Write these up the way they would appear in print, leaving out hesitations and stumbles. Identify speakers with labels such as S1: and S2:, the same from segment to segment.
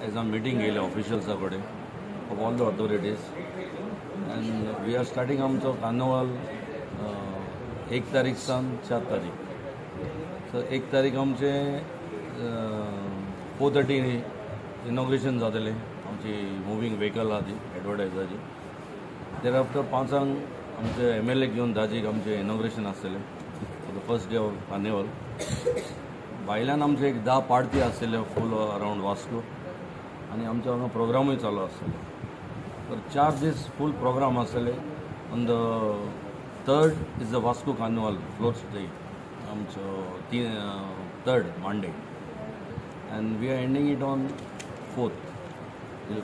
S1: As आमी meeting केली ऑफिशियल्सा कडेन of all the authorities and we are starting आमचो कार्नवाल 1 तारीख सावन 4 तारीख. सो 1 तारीख आमचें 4:30 इनॉग्रेशन जातलें आमची मुवींग व्हेकल आहा ती एडवर्टायजाची. There after 5 आमचे MLA घेवन 10 आमचें इनॉग्रेशन आसतलें for the first day of carnival. भायल्यान आमचे एक 10 पार्टी आसतल्यो फूल अरावंड वास्को आनी आमचो हांगा प्रोग्रामूय चालू आसतलो. तर 4 दीस फूल प्रोग्राम आसतले. On the 3rd is the Vasco Carnival floats day आमचो 3rd Monday and we are ending it on 4th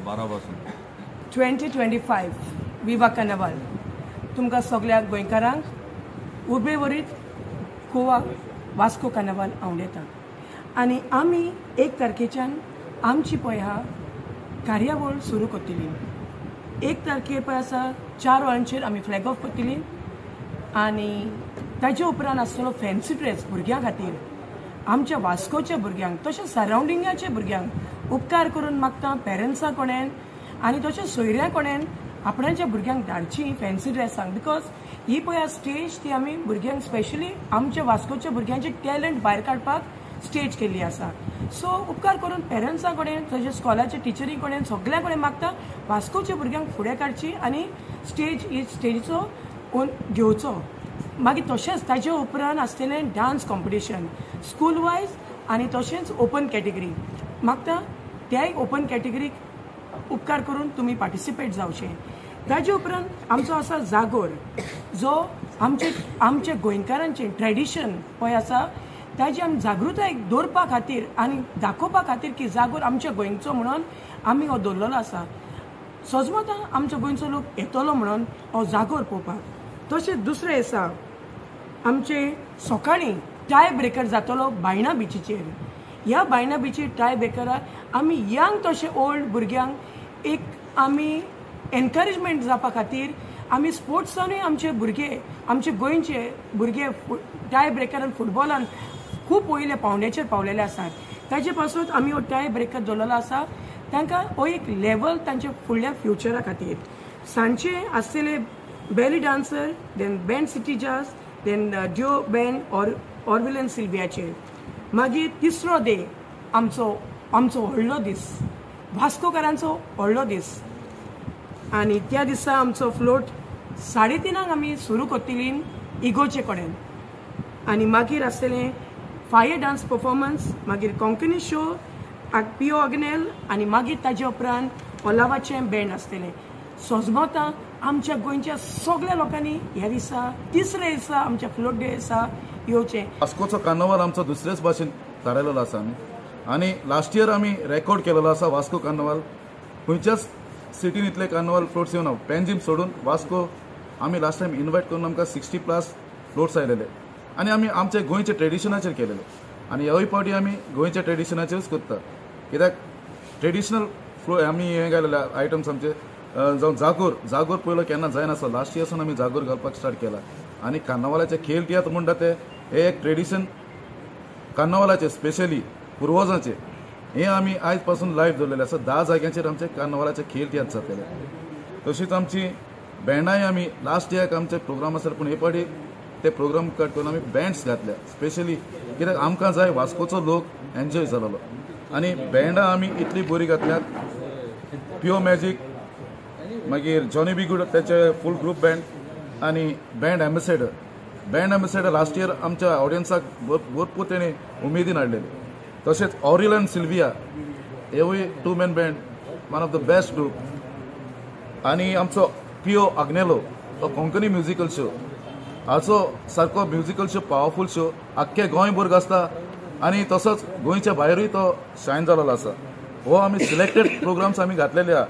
S1: 12 पासून.
S2: 2025 विवा कार्निवाल तुमकां सगळ्या गोंयकारांक उबेवरीत गोवा वास्को कार्निवाल आवडटा आनी आमी 1 तारखेच्यान आमची पळय आहा कार्यावळ सुरू करतली. 1 तारखेर पळय आसा 4 वरांचेर आमी फ्लॅग ऑफ करतली आनी ताजे उपरांत आसतलो फॅन्सी ड्रेस भुरग्यां खातीर आमच्या वास्कोच्या भुरग्यांक तशेंच सरावंडिंगाच्या भुरग्यांक उपकार करून मागता पेरंट्सां कडेन आनी तशेंच सोयऱ्यां कडेन आपणाच्या भुरग्यांक धाडची फॅन्सी ड्रेसांक, because ही पळय स्टेज ती आमी भुरग्यांक स्पेशली आमच्या वास्कोच्या भुरग्यांचे टॅलंट भायर काडपाक स्टेज केल्ली आसा. सो उपकार करून पेरंट्सां कडेन तशेंच स्कॉलाच्या टिचरी कडेन सगळ्यां कडेन मागता वास्कोच्या भुरग्यांक फुडें काडची आनी स्टेज ही स्टेजीचो घेवचो. मागीर तशेंच ताजे उपरांत आसतलें डांस कॉम्पिटिशन स्कूल वायज आनी तशेंच ओपन कॅटेगरी मागता त्याय ओपन कॅटेगरीक उपकार करून तुमी पार्टिसिपेट जावचें. ताजे उपरांत आमचो आसा जागोर जो आमचे आमच्या गोंयकारांचें ट्रेडिशन पळय आसा ताजी आमी जागृताय दवरपा खातीर आनी दाखोवपा खातीर की जागोर आमच्या गोंयचो म्हणून आमी हो दवरलेलो आसा. सजमता आमच्या गोंयचो लोक येतलो म्हणून हो जागोर पळोवपाक. तशेंच दुसरें आसा आमचे सकाळीं टाय ब्रेकर जातलो बायणा बिचीचेर. ह्या बायणा बिचीर टाय ब्रेकराक आमी यंग तशें ओल्ड भुरग्यांक एक आमी एनकरेजमेंट जावपा खातीर आमी स्पोर्ट्सानूय आमचे भुरगे आमचे गोंयचे भुरगे टाय ब्रेकरान फुटबॉलान खूब वयल्या पावंड्याचेर पावलेले आसात. ताजे पासून आमी हो टाय ब्रेकर दवरलेलो आसा तांकां हो एक लेवल तांच्या फुडल्या फ्युचरा खातीर. सांजचे आसतले belly dancer, then band city jazz, then duo band or ऑर्विलन सिल्वियाचेर. मागीर तिसरो डे आमचो आमचो व्हडलो दीस वास्कोकारांचो व्हडलो दीस आनी त्या दिसा आमचो फ्लोट 3:30 आमी सुरू करतली इगोचे कडेन आनी मागीर आसतलें फायर डांस परफॉर्मन्स, मागीर कोंकणी शो पियो अग्नेल आनी मागीर ताजे उपरांत ओलावाचें बँड आसतलें. सोजमता आमच्या गोंयच्या सगळ्या लोकांनी ह्या दिसा तिसऱ्या दिसा आमच्या फ्लोट डे दिसा येवचें.
S3: वास्कोचो कार्नवाल आमचो दुसरेच भाशेन थारायलेलो आसा आमी आनी लास्ट इयर आमी रेकॉर्ड केलेलो आसा. वास्को कार्नवाल खंयच्याच सिटीन इतले कार्नवाल फ्लोट्स येवना, पेंजीम सोडून वास्को आमी लास्ट टायम इन्वायट करून आमकां 60+ फ्लोट्स आयलेले आनी आमी आमच्या गोंयच्या ट्रेडिशनाचेर केलेले आनी ह्याय फावटी आमी गोंयच्या ट्रेडिशनाचेरूच करता कित्याक ट्रेडिशनल फ्लो आमी हें घालेले आयटम्स आमचे जावं जागोर. जागोर पयलो केन्ना जायनासलो, लास्ट इयर सावन आमी जागोर घालपाक स्टार्ट केला आनी कार्नवालाचे खेळ तियात्र म्हणटा ते हे एक ट्रेडिशन कार्नवालाचे स्पेशली पुर्वजांचे हे आमी आयज पासून लायव्ह दवरलेले आसा. 10 जाग्यांचेर आमचे कार्नवालाचे खेळ तियात्र जातले. तशीच आमची बँडाय आमी लास्ट इयराक आमचे प्रोग्राम आसले पूण हे फावटी ते प्रोग्राम कट करून आमी बँड्स घातल्या स्पेशली कित्याक आमकां जाय वास्कोचो लोक एन्जॉय जालोलो आनी बँडां आमी इतली बरी घातल्यात. पियो मॅजीक, मागीर जॉनी बी गुड ताचे फूल ग्रूप बँड आनी band ambassador. Band ambassador last year आमच्या ऑडियन्साक भरपूर तेणें उमेदीन हाडलेली. तशेंच ऑरिल अँड सिल्विया हेवूय 2 man band, one of the best group. आनी आमचो पियो आग्नेलो तो कोंकणी म्युजिकल शो हाचो सारको म्युजिकल शो, पावरफूल शो आख्खे गोंयभर गाजता आनी तसोच गोंयच्या भायरूय तो शायन जालेलो आसा. हो आमी सिलेक्टेड प्रोग्राम्स आमी घातलेले आहा.